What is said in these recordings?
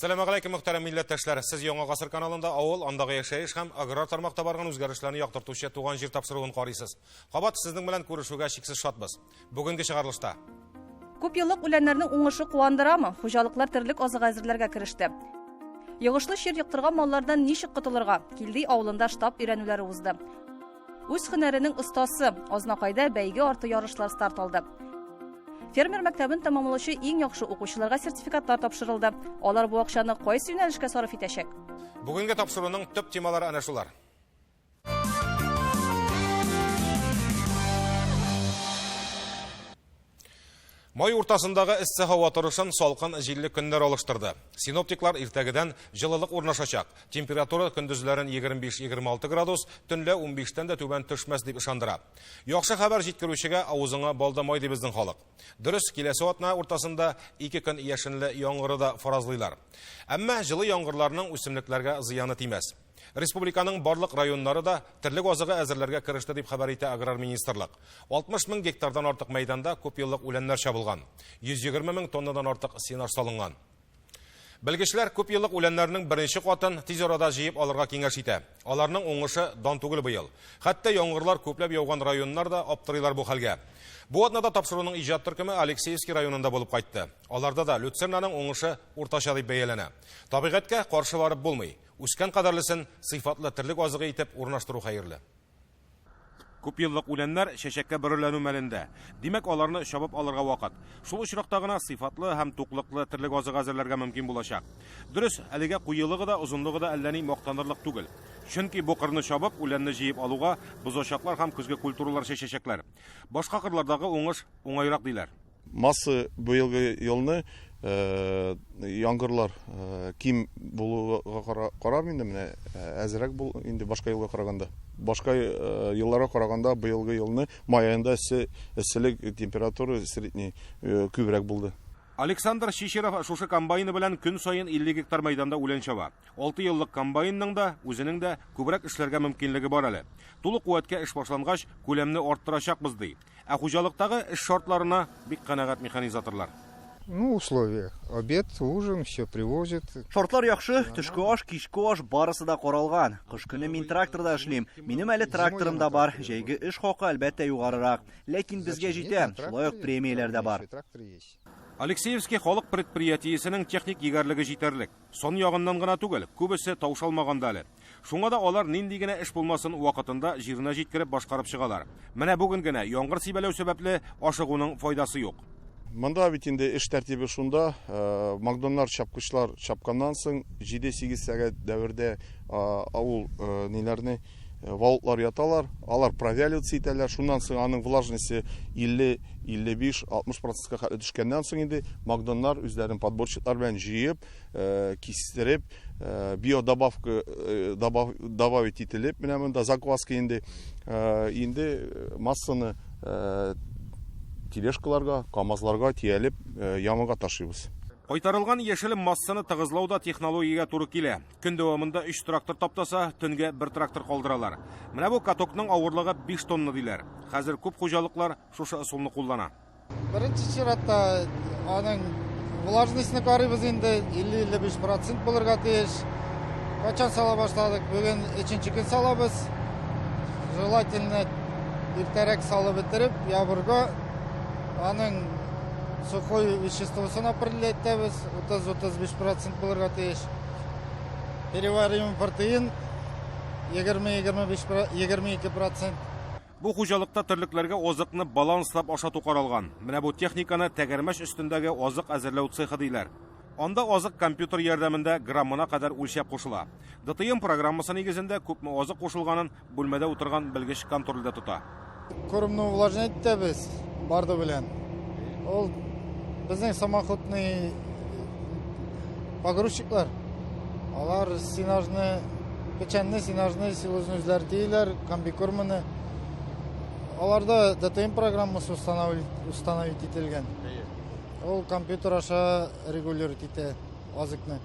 Әссәламәгаләйкем, мөхтәрәм милләттәшләр! Сез Яңа гасыр каналында авыл, андагы яшәеш һәм аграр тармакта барган үзгәрешләрне яктыртучы Туган җир тапшыруын карыйсыз. Кабат сезнең белән күрешүгә чиксез шатбыз. Бүгенге чыгарылышта. Күпьеллык үләннәрнең уңышы куандырамы? Хуҗалыклар терлек азыгы әзерләргә кереште. Йогышлы чир йоктырган маллардан ничек котылырга? Килди авылында штаб өйрәнүләре узды. Үз һөнәренең остасы, Азнакайда бәйге арты ярышлар старт алды. Фермер мәктәбен тәмамлаучы иң яхшы укучыларга сертификатлар тапшырылды. Алар бу акчаны кайсы юнәлешкә сарыф итәчәк? Бүгенге тапшыруның төп темалары әнә шулар. Май уртасындагы эссе һава торышын салкын җилле көннәр алыштырды. Синоптиклар иртәгедән җылылык урнашачак. Температура көндезләрен 25-26 градус, төнлә 15-тән дә түбән төшмәс дип ышандыра. Яхшы хәбәр җиткерүчегә авызыңа бал да май ди безнең халык. Дөрес, киләсе атна уртасында ике көн яшенле яңгыры да фаразлыйлар. Әмма җылы яңгырларның үсемлекләргә зыяны тимәс. Республиканың барлык районнары да терлек азыгы әзерләргә кереште, дип хәбәр итә Аграр министрлык. 60 мең гектардан артык мәйданда күпьеллык үләннәр чабылган. 120 мең тоннадан артык сенаж салынган. Белгечләр күпьеллык үләннәрнең беренче катын тиз арада җыеп алырга киңәш итә. Аларның уңышы дан түгел быел. Хәтта яңгырлар күпләп яуган районнар да аптырыйлар бу хәлгә. Бу атнада тапшыруның иҗат төркеме Алексеевский районында булып кайтты. Аларда да люцернаның уңышы уртача дип бәяләнә. Табигатькә каршы барып булмый. Үскән кадәрлесен сыйфатлы терлек азыгы итеп урнаштыру хәерле. Күпьеллык үләннәр чәчәккә бөреләнү мәлендә. Димәк, аларны чабып алырга вакыт. Шул очракта гына сыйфатлы һәм туклыклы терлек азыгы әзерләргә мөмкин булачак. Дөрес, әлегә куелыгы да, озынлыгы да әллә ни мактанырлык түгел. Чөнки бу кырны чабып, үләнне җыеп алуга, бозачаклар һәм көзге культуралар чәчәчәкләр. Башка кырлардагы уңыш уңайрак, диләр. Масса быелгы елны яңгырлар ким булуга карап инде менә әзрәк бул инде башка елга караганда. Башка елларга караганда быелгы елны май аенда эссе эсселек температура средний күбрәк булды. Александр Чичеров шушы комбайны белән көн саен 50 гектар мәйданда үлән чаба. Алты еллык комбайнның да, үзенең дә күбрәк эшләргә мөмкинлеге бар әле. Тулы куәткә эш башлангач, күләмне арттырачакбыз, ди. Ә хуҗалыктагы эш шартларына бик канәгать механизаторлар. Ну, условия. Обед, ужин, все привозят. Шартлар яхшы, төшке аш, кичке аш барысы да каралган. Кыш көне мин тракторда эшлим. Минем әле тракторым да бар. Җәйге эш хакы, әлбәттә, югарырак. Ләкин безгә җитә. Шулай ук премияләр дә бар. Алексеевский халык предприятиесенең техник егәрлеге җитәрлек. Сан ягыннан гына түгел, күбесе таушалмаган да әле. Шуңа да алар нинди генә эш булмасын вакытында җиренә җиткереп башкарып чыгалар. Менә бүген генә яңгыр сибәләү сәбәпле ашыгуның файдасы юк. Монда бит инде эш тәртибе шунда, Макдоннар чапкычлар чапканнан соң җиде-сигез сәгать дәвердә авыл ниләрне валутлар яталар, алар провяливаться итәләр, шуннан соң аның влажности 50, 55, 60 процентка хәтле төшкәннән соң инде Макдоннар үзләрен подборщиклар белән җыеп, кистереп, биодобавка добавить ителеп, менә монда закваска инде, инде массаны тележкаларга, КАМАЗларга төялеп, ямага ташыйбыз. Кайтарылган яшел массаны тыгызлау да технологиягә туры килә. Көн дәвамында өч трактор таптаса, төнгә бер трактор калдыралар. Менә бу катокның авырлыгы 5 тонна диләр. Хәзер күп хуҗалыклар шушы ысулны куллана. Беренче чиратта аның влажностьны карыйбыз инде, 50-55 процент булырга тиеш. Кайчан сала башладык? Бүген өченче көн салабыз. Желательно иртәрәк салып бетереп, ябырга аның сухой веществосын определять итәбез, 30-35 процент булырга тиеш. Перевариваемый протеин 20-25 процент. Бу хуҗалыкта терлекләргә азыкны баланслап ашату каралган. Менә бу техниканы тәгәрмәч өстендәге азык әзерләү цехы диләр. Анда азык компьютер ярдәмендә граммына кадәр үлчәп кушыла. ДТМ программасы нигезендә күпме азык кушылганын бүлмәдә утырган белгеч контрольдә тота. Кормны увлажнять итәбез барды белән. Ул безнең самоходный погрузчиклар. Алар сенажны, печәнне, сенажны, силозны үзләре тиеләр, комбикорманы. Аларда ДТМ программасы установить ителгән. Ул компьютер аша регулировать итә азыкны.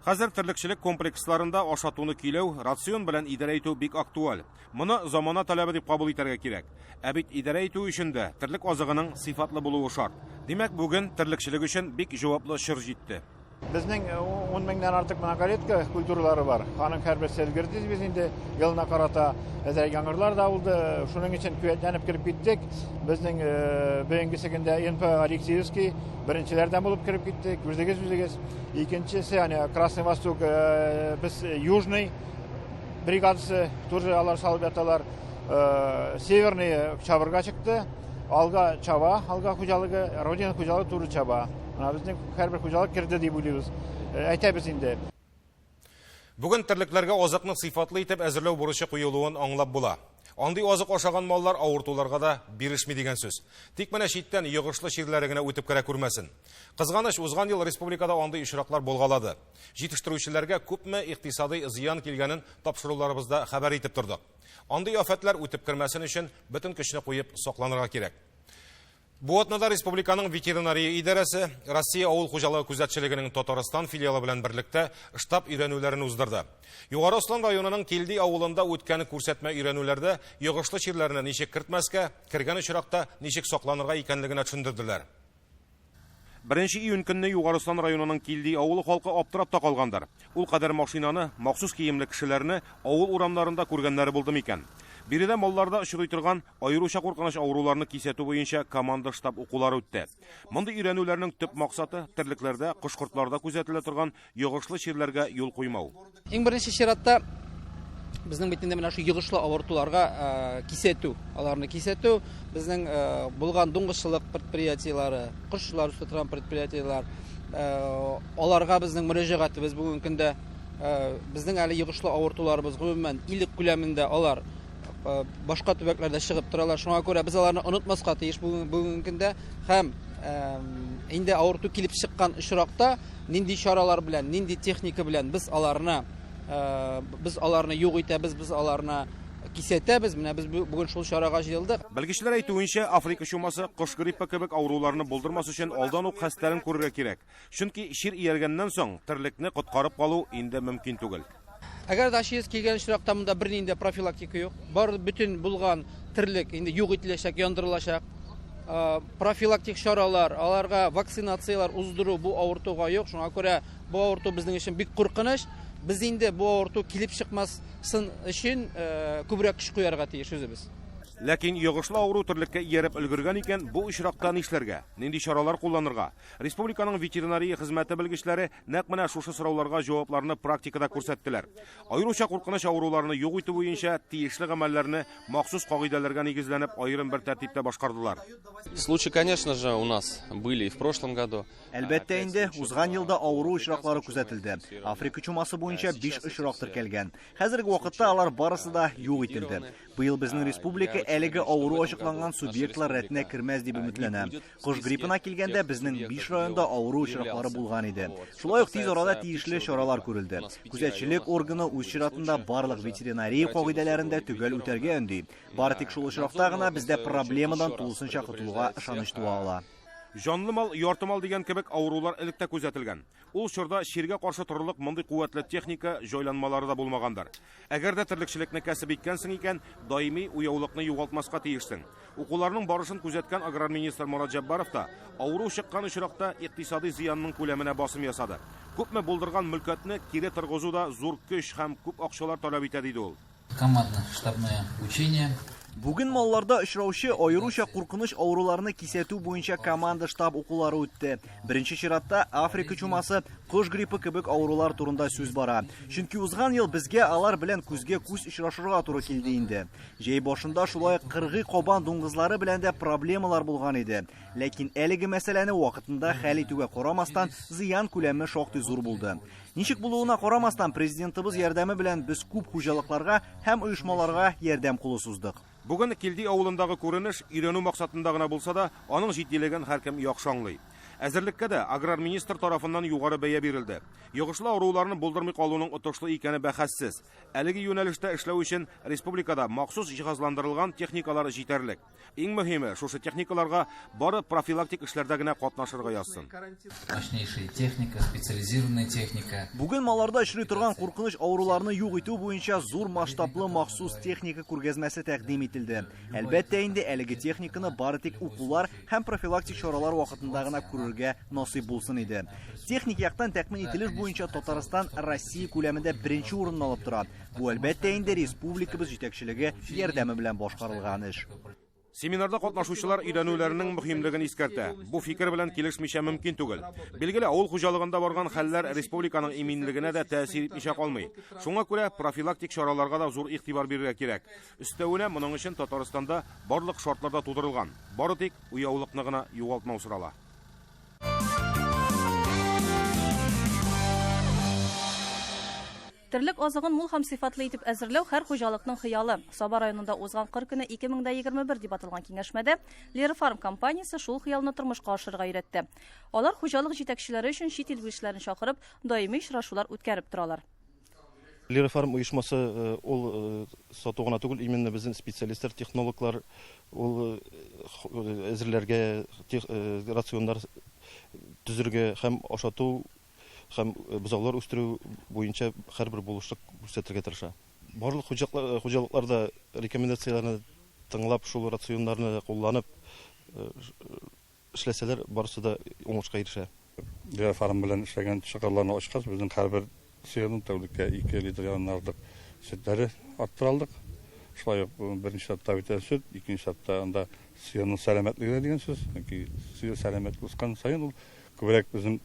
Хәзер терлекчелек комплексларында ашатуны көйләү, рацион белән идарә итү бик актуаль. Моны замана таләбе дип кабул итәргә кирәк. Ә бит идарә итү өчен дә терлек азыгының сыйфатлы булуы шарт. Димәк, бүген терлекчелек өчен бик җаваплы чор җитте. Безнең 10 меңнән артык многолетка культуралары бар. Аның һәрберсе өлгерде без инде елына карата әзрәк яңгырлар да булды. Шуның өчен куәтләнеп кереп киттек. Безнең бүгенге көндә НП Алексеевский беренчеләрдән булып кереп киттек. Күрдегез үзегез. Икенчесе, аны Красный Восток, без Южный бригадасы тоже алар салып яталар. Северный чабырга чыкты. Алга чаба, Алга хуҗалыгы, Родина хуҗалыгы туры чаба. Менә безнең һәрбер хуҗалык керде дип уйлыйбыз. Әйтәбез инде. Бүген терлекләргә азыкны сыйфатлы итеп әзерләү бурычы куелуын аңлап була. Андый азык ашаган маллар авыртуларга да бирешми дигән сүз. Тик менә читтән йогышлы чирләре генә үтеп керә күрмәсен. Кызганыч, узган ел республикада андый очраклар булгалады. Җитештерүчеләргә күпме икътисадый зыян килгәнен тапшыруларыбызда хәбәр итеп тордык. Андый афәтләр үтеп кермәсен өчен бөтен көчне куеп сакланырга кирәк. Бу атнада республиканың ветеринария идарәсе Россия авыл хуҗалыгы күзәтчелегенең Татарстан филиалы белән берлектә штаб өйрәнүләрен уздырды. Югары Ослан районының Килди авылында үткән күрсәтмә өйрәнүләрдә йогышлы чирләрне ничек кертмәскә, кергән очракта ничек сакланырга икәнлегенә төшендерделәр. 1 июнь көнне Югары Ослан районының Килди авылы халкы аптырап та калгандыр. Ул кадәр машинаны, махсус киемле кешеләрне авыл урамнарында күргәннәре булды микән? Биредә малларда очрый торган аеруча куркыныч авыруларны кисәтү буенча команда штаб укулары үтте. Мондый өйрәнүләрнең төп максаты терлекләрдә, кош-кортларда күзәтелә торган йогышлы чирләргә юл куймау. Иң беренче чиратта безнең бит инде менә шу йогышлы авыртуларга кисәтү, аларны кисәтү, безнең булган дуңгызчылык предприятиеләре, кошчылар үстерә торган предприятиеләр, аларга безнең мөрәҗәгатебез бүгенге көндә безнең әле йогышлы авыртуларыбыз гомумән ил күләмендә алар башка төбәкләрдә чыгып торалар. Шуңа күрә без аларны онытмаска тиеш бүгенге көндә һәм инде авырту килеп чыккан очракта нинди чаралар белән, нинди техника белән без аларны юк итәбез, без аларны кисәтәбез. Менә без бүген шул чарага җыелдык. Белгечләр әйтүенчә, Африка чумасы, кош гриппы кебек авыруларны булдырмас өчен алдан ук хәстәрен күрергә кирәк. Чөнки чир ияргәннән соң терлекне коткарып калу инде мөмкин түгел. Әгәр дә АЧС килгән очракта монда бернинди профилактика юк. Бар бөтен булган терлек инде юк ителәчәк, яндырылачак. Профилактик чаралар, аларга вакцинацияләр уздыру бу авыртуга юк. Шуңа күрә бу авырту безнең өчен бик куркыныч. Без инде бу авырту килеп чыкмасын өчен күбрәк көч куярга тиеш үзебез. Ләкин йогышлы авыру терлеккә ияреп өлгергән икән, бу очракта нишләргә? Нинди чаралар кулланырга? Республиканың ветеринария хезмәте белгечләре нәкъ менә шушы сорауларга җавапларны практикада күрсәттеләр. Аеруча куркыныч авыруларны юк итү буенча тиешле гамәлләрне махсус кагыйдәләргә нигезләнеп аерым бер тәртиптә башкардылар. Случаи, конечно же, у нас были и в прошлом году. Әлбәттә инде, узган елда авыру очраклары күзәтелде. Африка чумасы буенча 5 очрак теркәлгән. Хәзерге вакытта алар барысы да юк ителде. Быел безнең республика әлеге авыру ачыкланган субъектлар рәтенә кермәс дип өметләнә. Кош гриппына килгәндә безнең 5 районда авыру очраклары булган иде. Шулай ук тиз арада тиешле чаралар күрелде. Күзәтчелек органы үз чиратында барлык ветеринария кагыйдәләрен дә төгәл үтәргә өнди. Бары тик шул очракта гына бездә проблемадан тулысынча котылуга ышаныч туа ала. Жанлы мал, ярты мал дигән кебек авырулар элек тә күзәтелгән. Ул чорда чиргә каршы торырлык мондый куәтле техника җайланмалары да булмагандыр. Әгәр дә терлекчелекне кәсеп иткәнсең икән, даими уяулыкны югалтмаска тиешсең. Укуларның барышын күзәткән аграр министр Мурат Җаббаров та авыру чыккан очракта икътисади зыянның күләменә басым ясады. Күпме булдырган мөлкәтне кире торгызу да зур көч һәм күп акчалар таләп итә, диде ул. Командно-штабное учение. Бүген малларда очраучы аеруча куркыныч авыруларны кисәтү буенча команда штаб укулары үтте. Беренче чиратта Африка чумасы, кош гриппы кебек авырулар турында сүз бара. Чөнки узган ел безгә алар белән күзгә күз очрашырга туры килде инде. Җәй башында шулай кыргый кабан дуңгызлары белән дә проблемалар булган иде. Ләкин әлеге мәсьәләне вакытында хәл итүгә карамастан зыян күләме шактый зур булды. Ничек булуына карамастан президентыбыз ярдәме белән без күп хуҗалыкларга һәм оешмаларга ярдәм кулы суздык. Бүген Килди авылындагы күренеш өйрәнү максатында гына булса да, аның җитдилеген һәркем яхшы аңлый. Әзерлеккә дә аграр министр тарафыннан югары бәя бирелде. Йогышлы авыруларны булдырмый калуның отышлы икәне бәхәссез. Әлеге юнәлештә эшләү өчен республикада махсус җиһазландырылган техникалар җитәрлек. Иң мөһиме, шушы техникаларга бары профилактик эшләрдә генә катнашырга язсын. Мощнейшая техника, специализированная техника. Бүген малларда очрый торган куркыныч авыруларны юк итү буенча зур масштаблы махсус техника күргәзмәсе тәкъдим ителде. Әлбәттә инде әлеге техниканы бары тик укулар һәм профилактик чаралар вакытында гына күрергә күрергә насыйп булсын иде. Техник яктан тәэмин ителеш буенча Татарстан Россия күләмендә беренче урынны алып тора. Бу әлбәттә инде республикабыз җитәкчелеге ярдәме белән башкарылган эш. Семинарда катнашучылар өйрәнүләренең мөһимлеген искәртә. Бу фикер белән килешмичә мөмкин түгел. Билгеле, авыл хуҗалыгында барган хәлләр республиканың иминлегенә дә тәэсир итмичә калмый. Шуңа күрә профилактик чараларга да зур игътибар бирергә кирәк. Өстәвенә моның өчен Татарстанда барлык шартлар да тудырылган. Бары тик уяулыкны гына югалтмау сорала. Терлек азыгын мул һәм сыйфатлы итеп әзерләү һәр хуҗалыкның хыялы. Саба районында узган кыр көне 2021 дип аталган киңәшмәдә Лера Фарм компаниясе шул хыялны тормышка ашырырга өйрәтте. Алар хуҗалык җитәкчеләре өчен чит ил белгечләрен чакырып, даими очрашулар үткәреп торалар. Лера Фарм оешмасы ул сату гына түгел, именно безнең специалистлар, технологлар ул әзерләргә, рационнар төзергә һәм ашату һәм бозаулар үстерү буенча һәрбер булышлык күрсәтергә тырыша. Барлык хуҗалыкларда рекомендацияләрне тыңлап, шул рационнарны кулланып эшләсәләр, барысы да уңышка ирешә. Лера Фарм белән эшләгән чыгырларны ачкач, безнең һәрбер сыерның тәүлеккә 2 литр ярымнан артык сөтләре арттыра алдык. Шулай ук беренче этапта бит сөт, икенче этапта анда сыерның сәламәтлеге дигән сүз. Чөнки сыер сәламәт үскән саен ул күбрәк безнең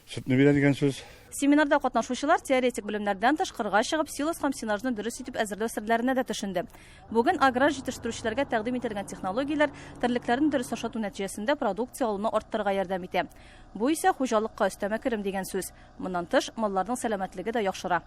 сөтне бирә дигән сүз. Семинарда катнашучылар теоретик белемнәрдән тыш кырга чыгып силос һәм сенажны дөрес итеп әзерләү серләренә дә төшенде. Бүген аграр җитештерүчеләргә тәкъдим ителгән технологияләр терлекләрне дөрес ашату нәтиҗәсендә продукция алуны арттырырга ярдәм итә. Бу исә хуҗалыкка өстәмә керем дигән сүз. Моннан тыш, малларның сәламәтлеге дә яхшыра.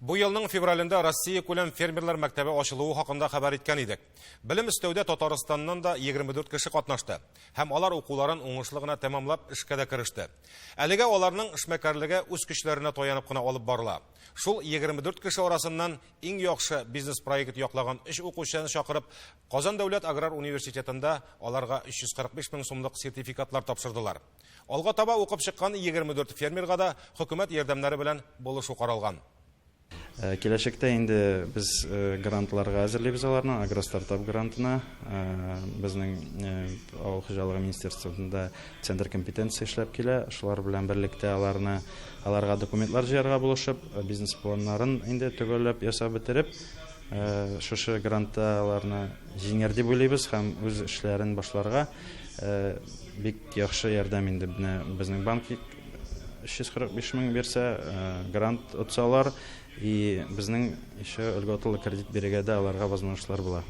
Бу елның февралендә Россия күләм фермерлар мәктәбе ачылуы хакында хәбәр иткән идек. Белем өстәүдә Татарстаннан да 24 кеше катнашты һәм алар укуларын уңышлы гына тәмамлап эшкә дә кереште. Әлегә аларның эшмәкәрлеге үз көчләренә таянып кына алып барыла. Шул 24 кеше арасыннан иң яхшы бизнес-проект яклаган 3 укучыны чакырып, Казан дәүләт аграр университетында аларга 345 мең сумлык сертификатлар тапшырдылар. Алга таба укып чыккан 24 фермерга да хөкүмәт ярдәмнәре белән булышу каралган. Киләчәктә инде без грантларга әзерлибез аларны, агростартап грантына. Безнең авыл хуҗалыгы министерствосында центр компетенции эшләп килә. Шулар белән берлектә аларга документлар җыярга булышып, бизнес-планнарын инде төгәлләп ясап бетереп, шушы грантта аларны җиңәр дип уйлыйбыз һәм үз эшләрен башларга бик яхшы ярдәм инде. Менә безнең банк 345 мең бирсә, грант отсалар, и безнең еще льготалы кредит бирергә дә аларга возможностьлар була.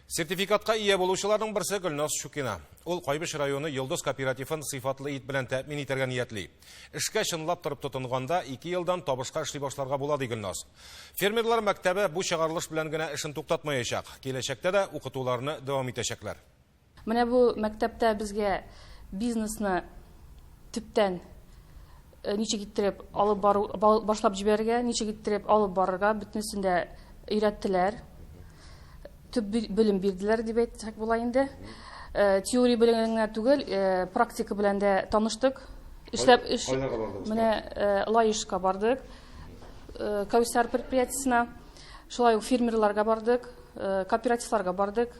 Сертификатка ия булучыларның берсе Гөлназ Чукина. Ул Кайбыч районы Йолдыз кооперативын сыйфатлы ит белән тәэмин итәргә ниятли. Эшкә чынлап торып тотынганда 2 елдан табышка эшли башларга була, ди Гөлназ. Фермерлар мәктәбе бу чыгарылыш белән генә эшен туктатмаячак. Киләчәктә дә укытуларны дәвам итәчәкләр. Менә бу мәктәптә безгә бизнесны төптән ничек иттереп алып бару, башлап җибәрергә, ничек иттереп алып барырга бөтенесен дә өйрәттеләр. Төп белем бирделәр дип әйтсәк була инде. Теория белән генә түгел, практика белән дә таныштык. Эшләп эш менә Лаешка бардык, Кәүсәр предприятиесенә, шулай ук фермерларга бардык, кооперативларга бардык.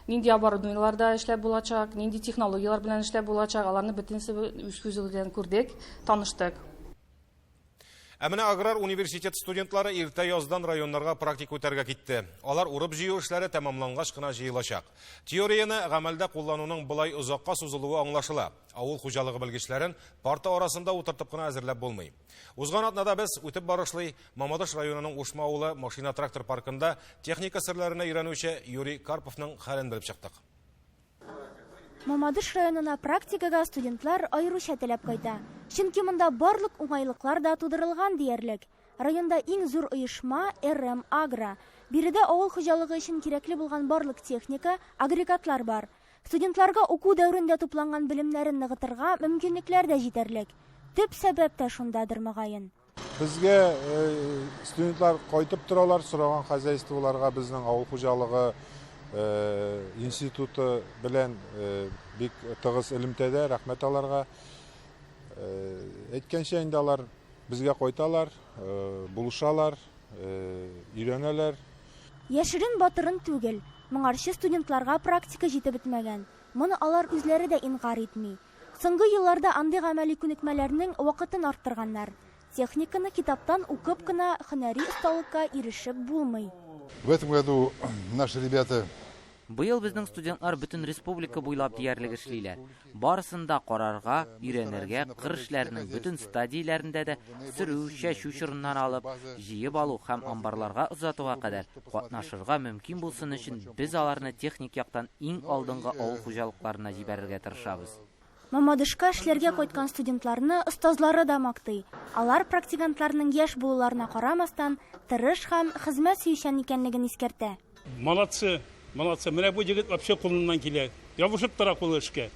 Нинди оборудованиеларда эшләп булачак, нинди технологияләр белән эшләп булачак, аларны бөтенесе үз күзе белән күрдек, таныштык. Ә менә аграр университет студентлары иртә яздан районнарга практика үтәргә китте. Алар урып-җыю эшләре тәмамлангач кына җыелачак. Теорияне гамәлдә куллануның болай озакка сузылуы аңлашыла. Авыл хуҗалыгы белгечләрен парта арасында утыртып кына әзерләп булмый. Узган атнада без үтеп барышлый Мамадыш районының Ушма авылы машина-трактор паркында техника серләренә өйрәнүче Юрий Карповның хәлен белеп чыктык. Мамадыш районына практикага студентлар аеруча теләп кайта. Чөнки монда барлык уңайлыклар да тудырылган диярлек. Районда иң зур оешма РМ Агро. Биредә авыл хуҗалыгы өчен кирәкле булган барлык техника, агрегатлар бар. Студентларга уку дәверендә тупланган белемнәрен ныгытырга мөмкинлекләр дә җитәрлек. Төп сәбәп тә шундадыр мөгаен. Безгә студентлар кайтып торалар, сораган хозяйстволарга безнең авыл хуҗалыгы институты белән бик тыгыз элемтәдә, рәхмәт аларга. Әйткәнчә инде алар безгә кайталар, булышалар, өйрәнәләр. Яшерен батырын түгел, моңарчы студентларга практика җитеп бетмәгән. Моны алар үзләре дә инкарь итми. Соңгы елларда андый гамәли күнекмәләрнең вакытын арттырганнар. Техниканы китаптан укып кына һөнәри осталыкка ирешеп булмый. В этом году наши ребята Быел безнең студентлар бөтен республика буйлап диярлек эшлиләр. Барысын да карарга, өйрәнергә, кыр эшләренең бөтен стадияләрендә дә сөрү, чәчү чорыннан алып, җыеп алу һәм амбарларга озатуга кадәр катнашырга мөмкин булсын өчен без аларны техник яктан иң алдынгы авыл хуҗалыкларына җибәрергә тырышабыз. Мамадышка эшләргә кайткан студентларны остазлары да мактый. Алар практикантларның яшь булуларына карамастан, тырыш һәм хезмәт сөючән икәнлеген искәртә. Молодцы, молодцы. Менә бу егет вообще кулыннан килә. Ябышып тора кулы эшкә.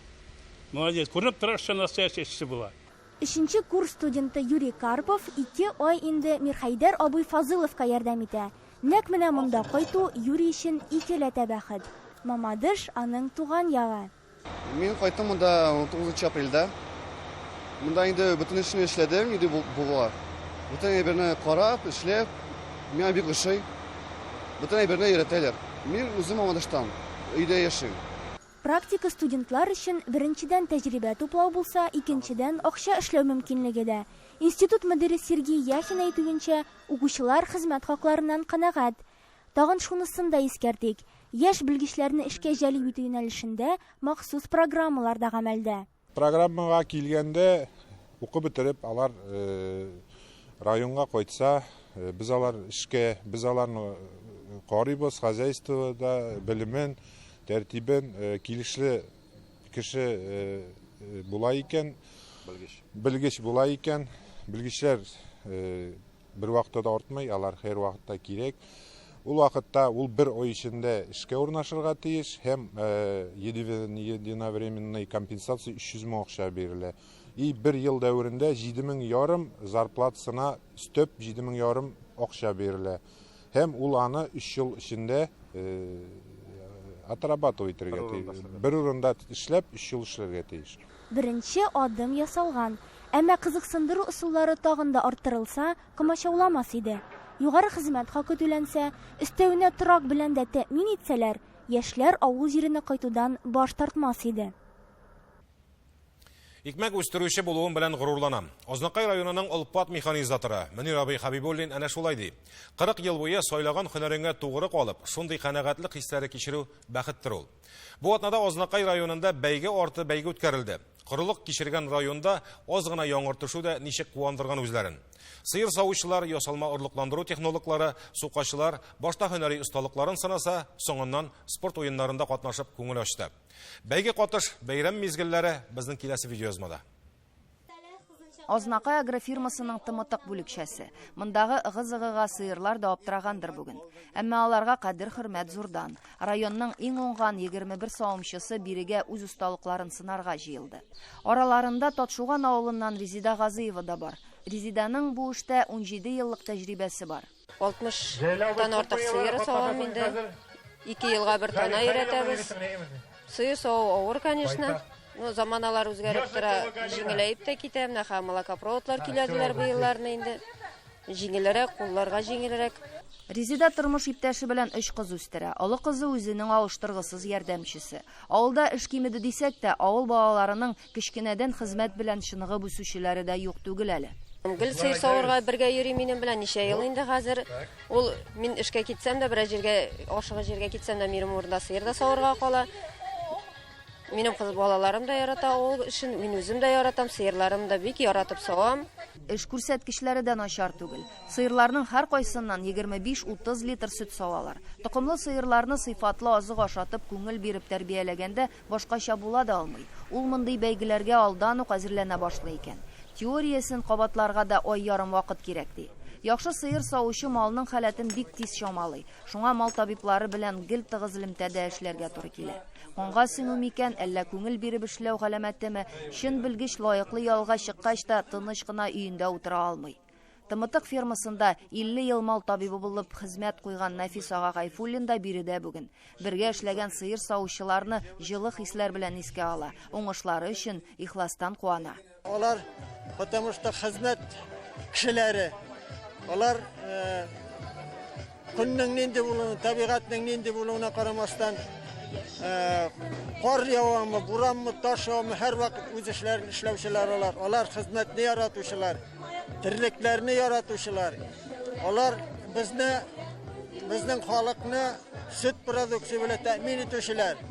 Молодец. Күренеп тора, эшче настоящий эшче була. Өченче курс студенты Юрий Карпов 2 ай инде Мирхәйдәр абый Фазыловка ярдәм итә. Нәкъ менә монда кайту Юрий өчен икеләтә бәхет. Мамадыш аның туган ягы. Мин кайттым монда 19 апрельдә. Монда инде бөтен эшне эшләдем, инде була. Бөтен әйберне карап, эшләп, миңа бик ошый. Бөтен әйберне өйрәтәләр. Мин үзем Мамадыштан, өйдә яшим. Практика студентлар өчен беренчедән тәҗрибә туплау булса, икенчедән акча эшләү мөмкинлеге дә. Институт мөдире Сергей Яхин әйтүенчә, укучылар хезмәт хакларыннан канәгать. Тагын шунысын да искәртик. Яшь белгечләрне эшкә җәлеп итү юнәлешендә махсус программалар да гамәлдә. Программага килгәндә укып бетереп, алар районга кайтса, без алар эшкә, без аларны карыйбыз, хозяйствода белемен, тәртибен, килешле кеше була икән, белгеч була икән, белгечләр бер вакытта да артмый, алар һәр вакытта кирәк. Ул вакытта ул бер ай эчендә эшкә урнашырга тиеш һәм единовременный компенсация 300 мең акча бирелә. И бер ел дәверендә 7,5 зарплатасына өстәп 7,5 акча бирелә. Һәм ул аны 3 ел эчендә отрабатывать итәргә тиеш. Бер урында эшләп 3 ел эшләргә тиеш. Беренче адым ясалган. Әмма кызыксындыру ысуллары тагын да арттырылса, комачауламас иде. Югары хезмәт хакы түләнсә, өстәвенә торак белән дә тәэмин итсәләр, яшьләр авыл җиренә кайтудан баш тартмас иде. Икмәк үстерүче булуым белән горурланам. Азнакай районының олпат механизаторы Мөнир абый Хабибуллин әнә шулай ди. 40 ел буе сайлаган һөнәреңә тугры калып, шундый канәгатьлек хисләре кичерү бәхеттер ул. Бу атнада Азнакай районында бәйге арты бәйге үткәрелде. Корылык кичергән районда аз гына яңгыр төшү дә ничек куандырган үзләрен. Сыер савучылар, ясалма орлыкландыру технологлары, сукачылар башта һөнәри осталыкларын сынаса, соңыннан спорт уеннарында катнашып күңел ачты. Бәйге катыш бәйрәм мизгелләре безнең киләсе видеоязмада. Азнакай агрофирмасының Тымытык бүлекчәсе. Мондагы ыгы-зыгыга сыерлар да аптырагандыр бүген. Әмма аларга кадер-хөрмәт зурдан. Районның иң уңган 21 савымчысы бирегә үз осталыкларын сынарга җыелды. Араларында Татшуган авылыннан Резида Газыева да бар. Резиданың бу эштә 17 еллык тәҗрибәсе бар. 60-тан артык сыер савам инде. 2 елга бер тана өйрәтәбез. Сыер саву авыр, конечно. Ну, заманалар үзгәреп тора, җиңеләеп тә китә. Менә һәм молокопроводлар киләделәр быелларны инде. Җиңелрәк, кулларга җиңелрәк. Резида тормыш иптәше белән 3 кыз үстерә. Олы кызы үзенең алыштыргысыз ярдәмчесе. Авылда эш кимеде дисәк тә, авыл балаларының кечкенәдән хезмәт белән чыныгып үсүчеләре дә юк түгел әле. Гел сыер савырга бергә йөри минем белән ничә ел инде хәзер. Ул мин эшкә китсәм дә, берәр җиргә, ашыгыч җиргә китсәм дә, минем урында сыер да савырга кала. Минем кыз балаларым да ярата ул эшен, мин үзем дә яратам, сыерларым да бик яратып савам. Эш күрсәткечләре дә начар түгел. Сыерларның һәр кайсыннан 25-30 литр сөт савалар. Токымлы сыерларны сыйфатлы азык ашатып, күңел биреп тәрбияләгәндә башкача була да алмый. Ул мондый бәйгеләргә алдан ук әзерләнә башлый икән. Теориясен кабатларга да ай ярым вакыт кирәк ди. Яхшы сыер савучы малның халәтен бик тиз чамалый. Шуңа мал табиблары белән гел тыгыз элемтәдә эшләргә туры килә. Канга сеңү микән, әллә күңел биреп эшләү галәмәтеме, чын белгеч лаеклы ялга чыккач та тыныч кына өендә утыра алмый. Тымытык фермасында 50 ел мал табибы булып хезмәт куйган Нәфис ага Гайфуллин да биредә бүген. Бергә эшләгән сыер савучыларны җылы хисләр белән искә ала. Уңышлары өчен ихластан куана. Алар, потому что хезмәт кешеләре, алар Көннең нинди булуына, табигатьнең нинди булуына карамастан, кар явамы, буранмы, таш явамы, һәрвакыт үз эшләрен эшләүчеләр алар. Алар хезмәтне яратучылар, терлекләрне яратучылар. Алар безне, безнең халыкны сөт продукция белән тәэмин итүчеләр.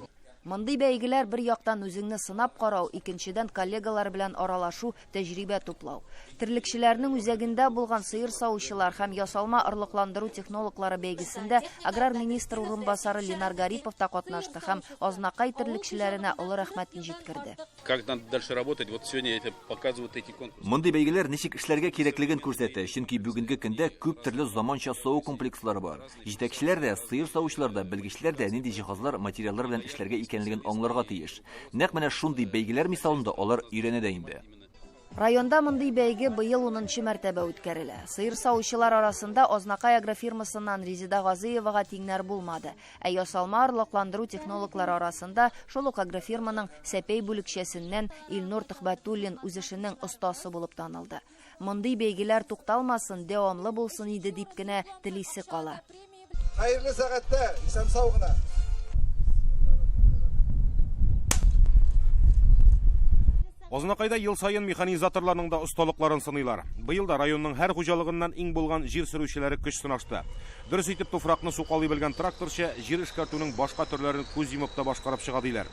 Мондый бәйгеләр бер яктан үзеңне сынап карау, икенчедән коллегалар белән аралашу, тәҗрибә туплау. Терлекчеләрнең үзәгендә булган сыер савучылар һәм ясалма орлыкландыру технологлары бәйгесендә аграр министр урынбасары Ленар Гарипов та катнашты һәм Азнакай терлекчеләренә олы рәхмәтен җиткерде. Как надо дальше работать, вот сегодня я тебе показываю эти конкурсы. Мондый бәйгеләр ничек эшләргә кирәклеген күрсәтә, чөнки бүгенге көндә күп төрле заманча саву комплекслары бар. Җитәкчеләр дә, сыер савучылар да, белгечләр дә нинди җиһазлар, материаллар белән эшләргә икәнлеген аңларга тиеш. Нәкъ менә шундый бәйгеләр мисалында алар өйрәнә дә инде. Районда мондый бәйге быел унынчы мәртәбә үткәрелә. Сыер савучылар арасында Азнакай агрофирмасыннан Резеда Газыевага тиңнәр булмады. Ә ясалма орлыкландыру технологлары арасында шул ук агрофирманың Сәпәй бүлекчәсеннән Илнур Төхбәтуллин үз эшенең остасы булып танылды. Мондый бәйгеләр тукталмасын, дәвамлы булсын иде дип кенә телисе кала. Хәерле сәгатьтә, исән-сау гына. Азнакайда ел саен механизаторларның да осталыкларын сыныйлар. Быел да районның һәр хуҗалыгыннан иң булган җир сөрүчеләре көч сынашты. Дөрес итеп туфракны сукалый белгән тракторчы җир эшкәртүнең башка төрләрен күз йомып та башкарып чыга диләр.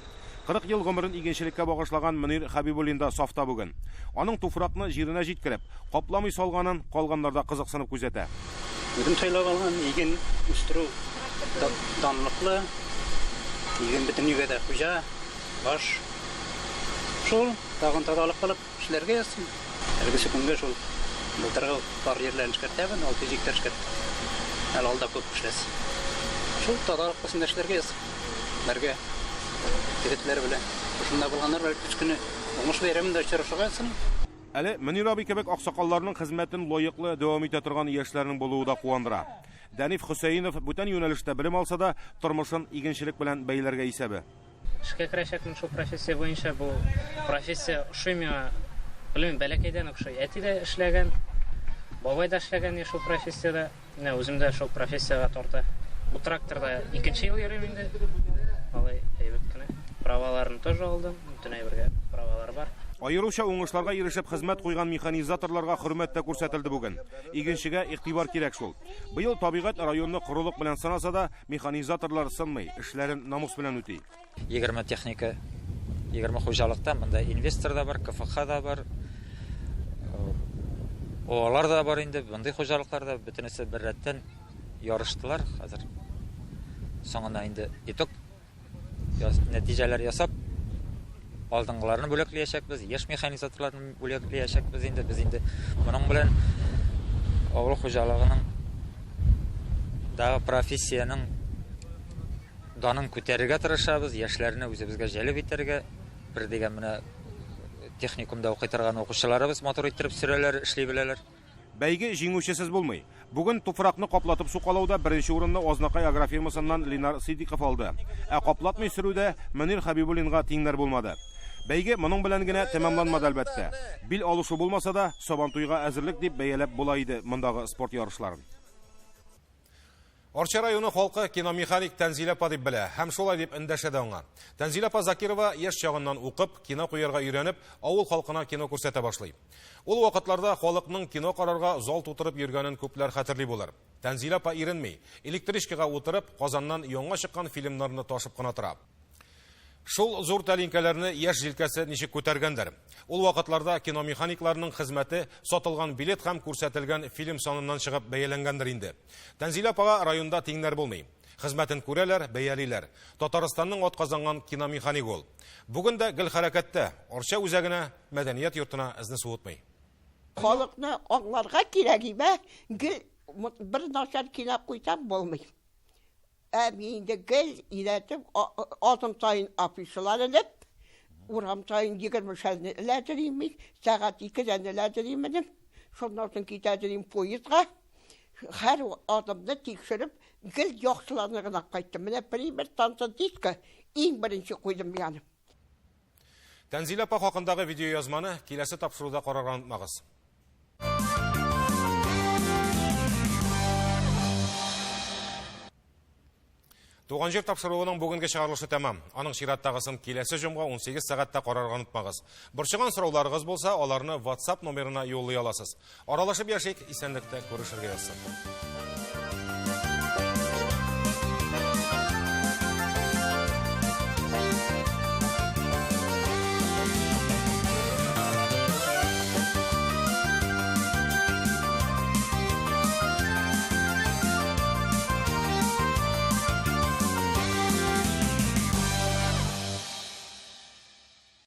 40 ел гомерен игенчелеккә багышлаган Мөнир Хәбибуллин да сафта бүген. Аның туфракны җиренә җиткереп, капламый салганын калганнар да кызыксынып күзәтә. Үзем сайлап алган иген үстерү данлыклы. Иген бөтен өйгә дә хуҗа, баш. Шул, тагын тазалык кылып эшләргә язсын. Әлегесе көнгә шул былтыргы пар җирләрен эшкәртәбез, 600 гектар эшкәрттек. Әле алда күп эшләсе. Шул тазалык кылсын да эшләргә язсын. Бергә егетләр белән. Шушында булганнар белән көз көне уңыш бәйрәмендә очрашырга язсын. Әле Мөнир абый кебек аксакалларның хезмәтен лаеклы дәвам итә торган яшьләрнең булуы да куандыра. Дәниф Хөсәенов бүтән юнәлештә белем алса да, тормышын игенчелек белән бәйләргә исәбе. Эшкә керәчәкмен шул профессия буенча. Бу профессия ошый миңа. Белмим, бәләкәйдән үк ошый. Әти дә эшләгән, бабай да эшләгән шул профессиядә. Менә үзем дә шул профессиягә тарта. Бу тракторда икенче ел йөрим инде. Алай әйбәт кенә. Праваларны тоже алдым. Бөтен әйбергә правалар бар. Аеруча уңышларга ирешеп хезмәт куйган механизаторларга хөрмәт тә күрсәтелде бүген. Игенчегә игътибар кирәк шул. Быел табигать районны корылык белән сынаса да, механизаторлар сынмый, эшләрен намус белән үти. 20 техника, 20 хуҗалыкта монда инвестор да бар, КФХ да бар, ОАлар да бар инде, мондый хуҗалыклар да бөтенесе бер рәттән ярыштылар. Хәзер соңына инде итог нәтиҗәләр ясап, алдынгыларны бүләкләячәкбез, яшь механизаторларны бүләкләячәкбез инде. Без инде моның белән авыл хуҗалыгының да профессиянең данын күтәрергә тырышабыз, яшьләрне үзебезгә җәлеп итәргә. Бер дигән менә техникумда укый торган укучыларыбыз матур иттереп сөрәләр, эшли беләләр. Бәйге җиңүчесез булмый. Бүген туфракны каплатып сукалауда беренче урынны Азнакай агрофирмасыннан Ленар Сидиков алды. Ә каплатмый сөрүдә Мөнир Хәбибуллинга тиңнәр булмады. Бәйге моның белән генә тәмамланмады, әлбәттә. Бил алышу булмаса да, Сабантуйга әзерлек дип бәяләп була иде мондагы спорт ярышларын. Арча районы халкы киномеханик Тәнзилә апа дип белә һәм шулай дип эндәшә дә аңа. Тәнзилә апа Закирова яшь чагыннан укып, кино куярга өйрәнеп, авыл халкына кино күрсәтә башлый. Ул вакытларда халыкның кино карарга зал тутырып йөргәнен күпләр хәтерли булыр. Тәнзилә апа иренми, электричкага утырып, Казаннан яңа чыккан фильмнарны ташып кына тора. Шул зур тәлинкәләрне яшь җилкәсе ничек күтәргәндер. Ул вакытларда киномеханикларның хезмәте сатылган билет һәм күрсәтелгән фильм саныннан чыгып бәяләнгәндер инде. Тәнзилә апага районда тиңнәр булмый. Хезмәтен күрәләр, бәялиләр. Татарстанның атказанган киномеханигы ул. Бүген дә гел хәрәкәттә, Арча үзәгенә, мәдәният йортына эзне суытмый. Халыкны аңларга кирәк име, гел бер начар кино куйсаң булмый. Ә мин инде гел өйрәтеп, адым саен афишалар элеп, урам саен егермешәрне эләдерим мин, сәгать икедән эләдерим идем. Шуннан соң китәдерим поездга. Һәр адымны тикшереп, гел яхшыларны гына кайттым. Менә пример танцы диско иң беренче куйдым мин аны. Тәнзилә апа хакындагы видеоязманы киләсе тапшыруда карарга онытмагыз. Туган җир тапшыруының бүгенге чыгарылышы тәмам. Аның чираттагысын киләсе җомга 18 сәгатьтә карарга онытмагыз. Борчыган сорауларыгыз булса, аларны WhatsApp номерына юллый аласыз. Аралашып яшик, исәнлектә күрешергә язсын.